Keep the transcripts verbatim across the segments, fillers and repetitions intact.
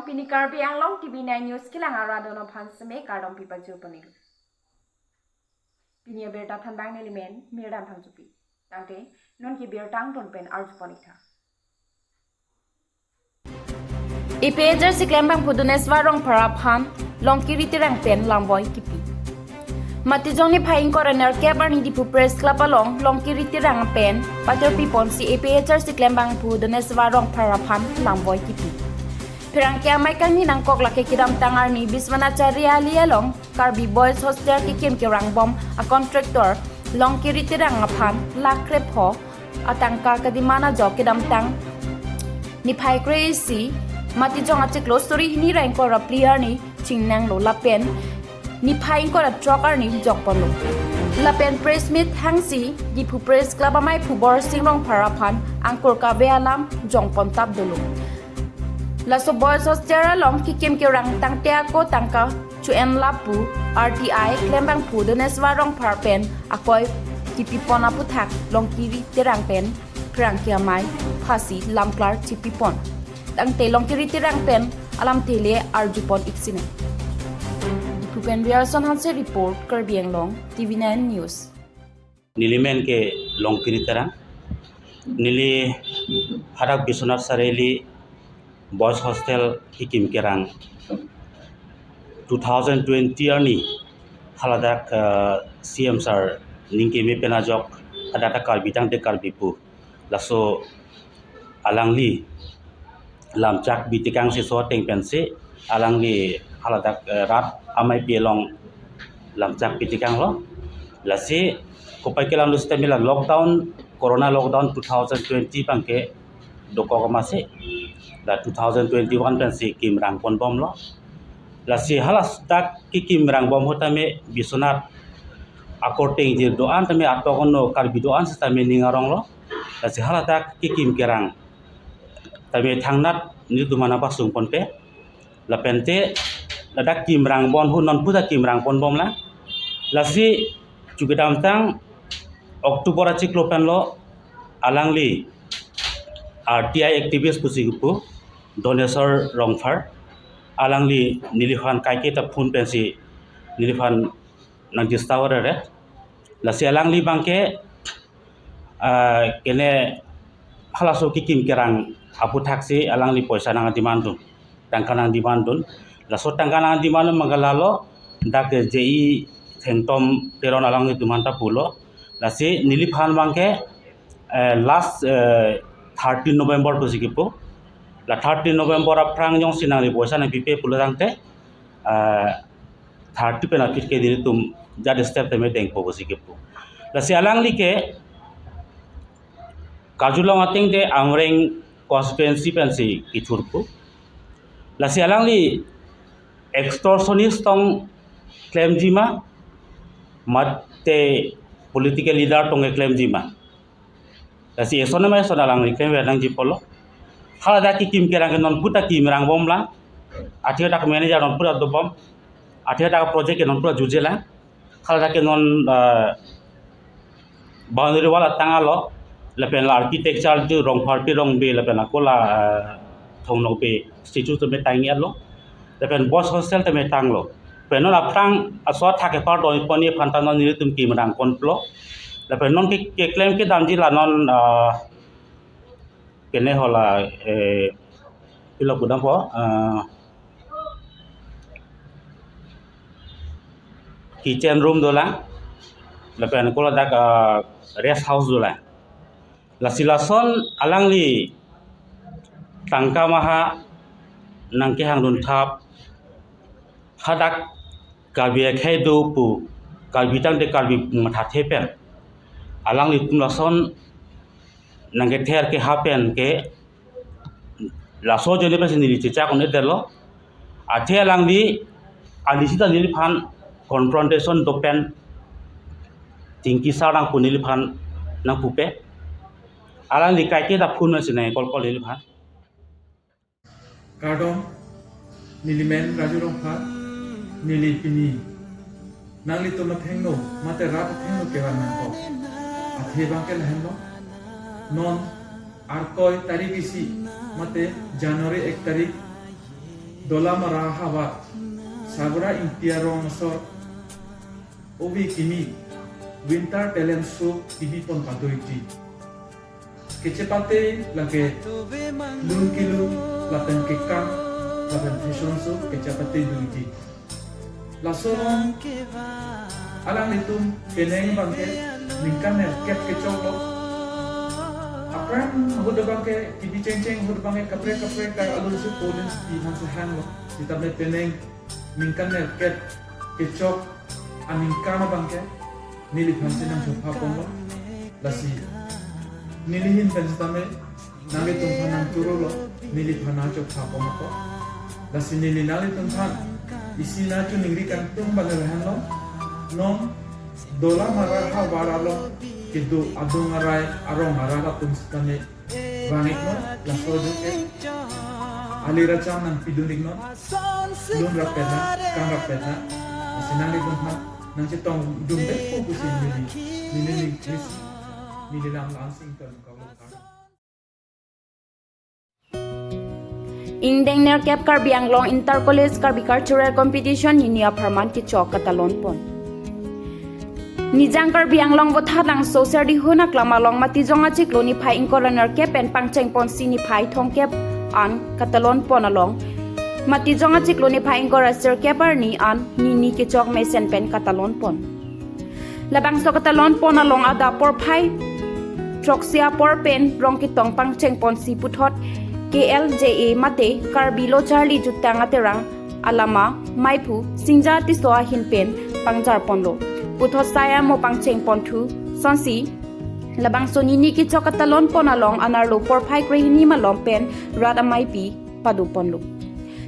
Pini Karbi Anglong T V nine News kelang arat atum aphan seme kardom pipajir ponlo. Pini abirta thanbang nelimen Mirdan Phangchopi. Tangte non ke birta angton pen arju pon-ik tha. A P H L C klembangphu Doneswar Rongphar aphan Longkiri Terang pen lamvoi kipi. Matijong niphai ingkoi ra nerkep arni Diphu Press Club along Longkiri Terang pen paterpi ponsi A P H L C klembangphu Doneswar Rongphar aphan lamvoi kipi. Pherangke amei kangni nangkok lake kedamtang arni Biswanath Chariali along Karbi Boys Hostel kekim kerangbom a contractor Longkiri Terang aphan lakh krepho atangka kedemand ajok kedamtang niphai kre-isi Matijong achiklo suri hini ra ingkoi ra phli arni chingnanglo lapen niphai ingkoi ra throk arni jokponlo. Lapen press meet hangsi Diphu Press Club ameiphu Borsing Rongphar aphan angkur kave alam jongpontap dolo. Laso Boys Hostel along kekim kerang tangte ako tangka chu-en lapu R T I klembangphu Doneswar Rongphar pen akoi kipipon aputhak Longkiri Terang pen pherangke amei phasi lamklar chipipon. Tangte Longkiri Terang pen alamthe le arjupon-ik sinang. Diphu pen Riyarson Hanse report, Karbi Anglong, T V nine News. Nelimen ke Longkiri Terang. Neli hadak Biswanath Chariali Boys Hostel kekim kerang two thousand twenty arni haladak, eh, C M sir ningkeme pen ajok hadak ta Karbi tangte Karbi pu. Laso alangli lamchak bitikang si so ateng pensi alangli haladak, eh, rat ameipi along lamchak bitikanglo. Lasi kopai kelang lo sitame la lockdown, corona lockdown two thousand twenty abangke dokok amatsi la two thousand twenty-one pensi kim rangponbomlo. Lasi haladak kekim rangbom ahut tame Biswanath akorte ingjir do-an tame atok ono Karbi do-an sitame ning aronglo. Lasi haladak kekim kerang tame thangnat nelitum aphan nangpasungponpe. Lapente ladak kim rangbom ahut non puta kim rangponbomlang. Lasi chu kedamtang October achiklo penlo alangli R T I activist pusi kipu Doneswar Rongphar alangli neliphan kaiketa phone pensi neliphan nang disturb ere. Lasi alangli abangke, ah, kene halaso kekim kerang aputhaksi alangli poisa nang demand dun, tangka nang demand dun. Laso tangka nang demand dun abangke lalo dak J E Thengtom Teron alanglitum aphanta pulo. Lasi neliphan abangke, eh, last, eh, thirteen November pusi kipu. La thirteen November aphrang jongsi nangli poisa nangpipe pulo tangte, eh, thirty pen aphi ke nelitum jat step tame dengpo pusi kipu. Lasi alangli ke karjulong ateng te Amreng constituency pensi kethurpo. Lasi alangli extortionist tong klemji ma, mate political leader tong klemji ma. Lasi eson ma eson alangli klem nangji pulo. Haladak kekim kerang ke non puta kim rangbomlang. Athe dak manager non puta dobom. Athe dak project ke non puta jujelang. Haladak ke non, eh, boundary wall atang alo. Lapen la architecture tu Rongpharpi Rongbe lapen ako la, eh, Thongnokbe statue tame tanglo. Lapen boys hostel tame tanglo. Pen non aphrang aso athak kepar doi pon aphanta non nelitum kim rangponlo. Lapen non ke, keklem kedamji la non, ah, kene hala, eh, pilo kudampo, ah, kitchen room dolang. Lapen ako ladak, ah, rest house dolang. Lasi lason alangli tangka maha nangkehang dunthap hadak Karbi akhei do pu Karbi tangte Karbi mathathe pen alanglitum lason nangkether ke happen ke laso ajoine pensi neli chechak un-edetlo. Athe alangli, alangli sita neliphan confrontation do pen Tingki sar nangpu neliphan nangpupe. Alangli kaiketa phone si nang call call neliphan. Kardom, nelimen Raju Rongphar, neli pini nanglitum athengno mate rat athengno kevan nangkok. Athe abangke lahenlo. Non arkoi tarik isi mate January ek tarik Dolamara havar Sarbura Ingti arong asor ove kimi Winter Talent Show kebipon padoiji. Kechepate lake lun kelun lapen kekang lapen fashion show kechepate doji. Laso along alanglitum penang abangke ningkan nerkep kechoklo. Aphrang ahut abangke kebi chengcheng ahut abangke kaprek kaprek ka alun si polin si hanse hanglo. Sitame penang ningkan nerkep kechok aningkan abangke neliphan si nangchophaponlo. Lasi neli ahin pen sitame nanglitum aphan nangchorolo, neliphan nangchophapon ako. Lasi neli nanglitum aphan isi nangchiningri kangtung abang lahenlo. Non Dolamara havar along kedo adung arai arong arat atum sitame vang-iknon, laso ajoke ali racham nangpidun-iknon, lun rapetna, kang rapetna, lasi nanglitum aphan nangchetongdun bek po pusi neli, neli neli neli lam lang sing ton kau. Ingdeng nerkep Karbi Anglong Inter College Karbi Cultural Competition nini apharman kechok katalonpon. Nijang Karbi Anglong Vothatlangso Serdihun aklam along Matijong achiklo niphai ingkoi ra nerkep pen pangchengponsi niphai thomkep an katalonpon along Matijong achiklo niphai ingkoi ra sirkep arni an nini kechok mesen pen katalonpon. Labangso katalonpon along adap porphai throksi apor pen rong ketong pangchengponsi puthot K L J A mate Karbi Lo Charli Jutang Aterang alama maiphu Singja Tisso ahin pen pangjarponlo. Puthot sai amo pangchengponthu sonsi labangso nini kechok katalonpon along anerlo porphai krehini malom pen rat ameipi padoponlo.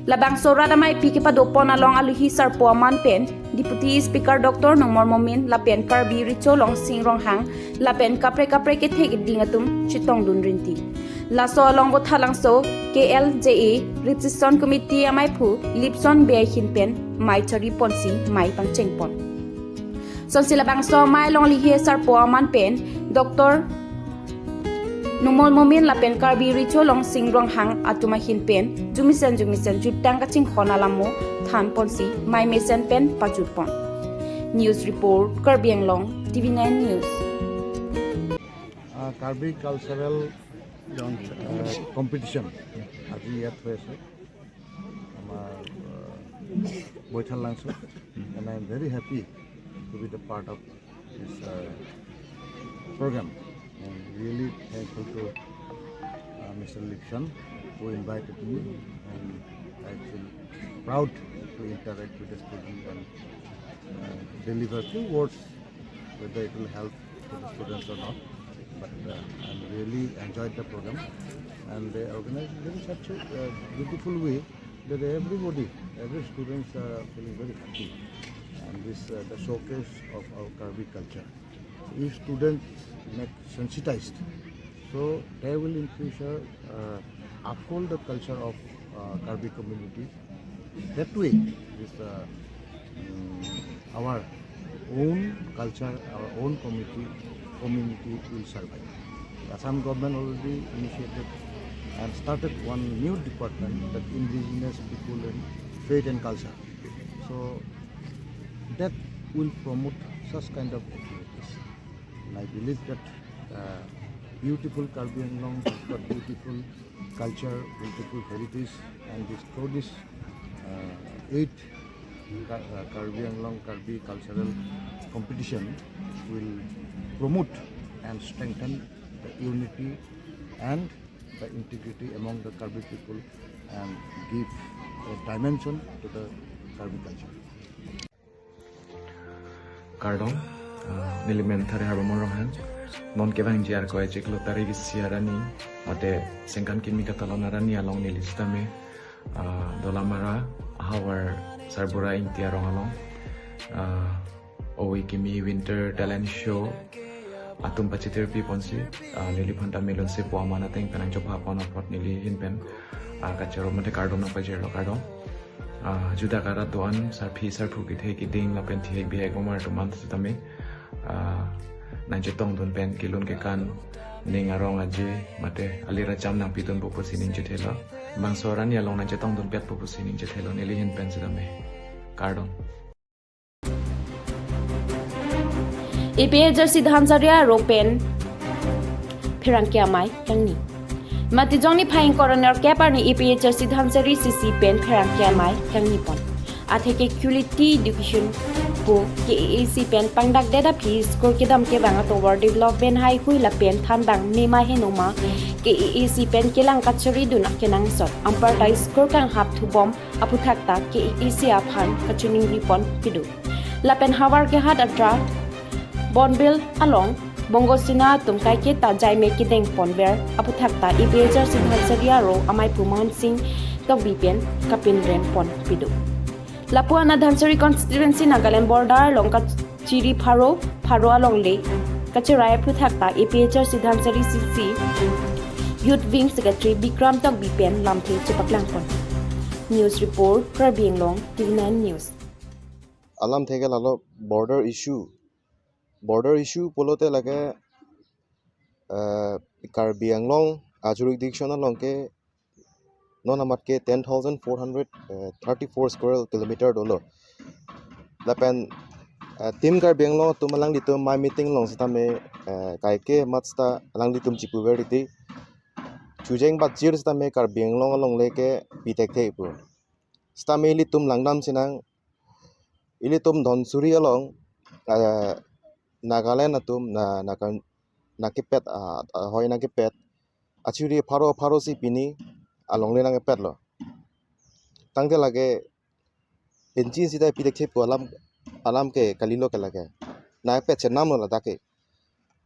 Labangso rat ameipi kepadopon along aluhi sarpo aman pen Deputy Speaker Doctor Numal Momin lapen Karbi Recho Longsing Ronghang lapen kaprek kaprek kethe keding atum chetongdun rinti. Laso along Vothatlangso K L J A Reception Committee amaiphu Lipson Bey ahin pen mei chariponsi mei pangchengpon. Sonsi labangso mei along lihe sarpo aman pen Doctor Numal Momin lapen Karbi Recho Longsing Ronghang atum ahin pen jumisen jumisen jutang kachinghon alamo thanponsi mei mesen pen pajutpon. News report, Karbi Anglong, T V nine News. আহ, কাৰ্বি কালচাৰেল, আহ, কম্পিটিশ্যন আজি ইয়াত হৈ আছে আমাৰ, আহ, বৈঠাল লাংচত। And I am very happy to be the part of this, uh, program. And really thankful to, uh, Mister Lipson who invited me. And I feel proud to interact with the student and, uh, deliver few words, whether it will help to the students or not. But, uh, I really enjoyed the program, and they organized in very such a, uh, beautiful way that everybody, every students are feeling very happy. And this, uh, the showcase of our Karbi culture. If students make sensitized, so they will in future, uh, uphold the culture of, uh, Karbi community. That way, this, uh, mm, our own culture, our own community, community will survive. Assam government already initiated and started one new department, that indigenous people and faith and culture. So that will promote such kind of activities. And I believe that, uh, beautiful Karbi Anglong has got beautiful culture, beautiful heritage, and this, through this, uh, eight Ka-, uh, Karbi Anglong Karbi cultural competition will promote and strengthen the unity and the integrity among the Karbi people and give a dimension to the Karbi culture. Kardom, ah, neli men Thare Harbamon Ronghang. Non kevangji Arkoi achiklo tarik isi arni, mate sengkan kimi katalon arni along neli sitame, ah, Dolamara ahavar Sarbura Ingti arong along, ah, ove kimi Winter Talent Show atum pachitir piponsi, ah, neliphan ta melun si po aman ateng pen nangchophapon apot neli ahin pen, ah, kachero mate kardom nangpajirlo, kardom. Ah, juda karat do-an sarpi sarpo kethe keding lapen thihek bihek omar atum an sitame, ah, nangchetongdun pen kelun kekan ning arong aje mate ali racham nangpidunpo pusi ning chethelo. bangso arni along nangchetongdunpetpo pusi ningje thelo neli ahin pen sitame. Kardom. APHLC Dhansiri aro pen pherangke amei kangni. Matijong niphai ingkoi ra nerkep arni APHLC Dhansiri CC pen pherangke amei kangni pon. Atheke quality education pu KAAC pen pangdakdet aphi school kedam kevang atovar development haihui lapen thanbang mema henoma KAAC pen kelang kachiridun akenangsot anparta school kanghap thubom aphuthak ta KAAC aphan kachiningri pon pido. Lapen havar kehat atra Bonbil along Bongo Sena atum kaiketa jaime kedeng ponver aphuthak ta APHLC Dhansiri aro amei pu Mohan Singh Tokbi pen kapinrem pon pido. Lapu-an Dhansiri constituency Nagaland border along kachiri pharo pharo alongle kachirai aphuthak ta APHLC Dhansiri CC Youth Wing Secretary Bikram Tokbi pen lamthe chepaklang pon. News report, Karbi Anglong, TV nine News. Alamthe ke lalo border issue. Border issue pulote lake, eh, Karbi Anglong a jurisdiction along ke non amat ke ten thousand four hundred thirty-four square kilometer dolo. Lapen, eh, Team Karbi Anglong atum alanglitum amei meeting along sitame, eh, kaike mat sita alanglitum chipuver titi. Chujeng bachir sitame Karbi Anglong alongle ke pithekthe pu. Sitame ilitum langdam sinang, ilitum Dhansiri along, eh, Nagaland atum na, na, nakepet, ah, ahoi nangkepet. Achiri pharo pharo si pini alongle nangkepetlo. Tangte lake penchin sita pithekthe pu alam, alam ke kalilo ke lake. Nangpet chenamlo ladak ke.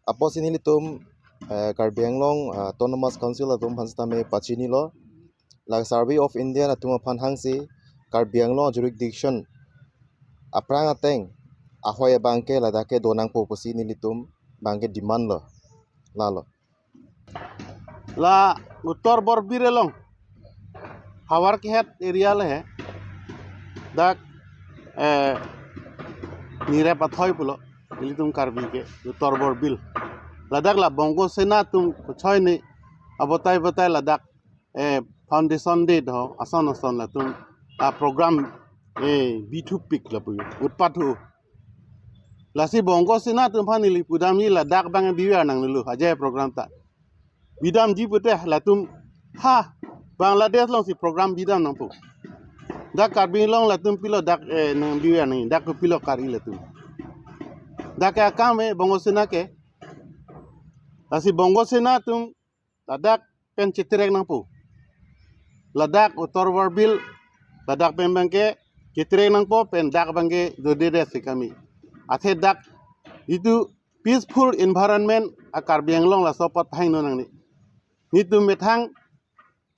Apotsi nelitum, eh, Karbi Anglong, ah, Autonomous Council atum aphan sitame pachinilo. La Survey of India atum aphan hangsi Karbi Anglong jurisdiction aphrang ateng ahoi abang ke ladak ke donangpo pusi nelitum abang ke demand lo. Lalo. La Uttar Borbil along havar kehat area le he. Dak, eh, nirep athoi pulo. Ilitum Karbi ke Uttar Borbil. Ladak la Bongo Sena atum kochoi ni abatai batai ladak, eh, foundation day do ason ason latum a program, eh, bithupik lapu utpat hu. Lasi Bongo Sena atum aphan neli pudamji ladak abang biver nanglo ajai program ta. Bidamji pute latum ha Bangladesh alongsi program bidam nangpo. Dak Karbi Anglong latum pilo dak, eh, nangbiver nang dak kopilo kari latum. Dak ke akam eh Bongo Sena ke. Lasi Bongo Sena atum ladak pen cheterek nangpo. Ladak Uttar Borbil ladak pen abang ke cheterek nangpo pen dak abang ke dodede si kami. Athe dak itum peaceful environment a Karbi Anglong laso apot pahingno nangne. Netum methang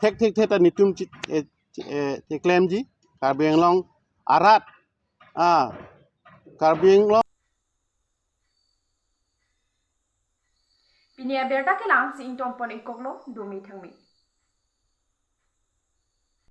thekthekthe ta netum chit, eh, eh, cheklemji Karbi Anglong arat, ah, Karbi Anglong. Pini abirta ke la-ansi ingtonpon-iklo, dumi thangmi.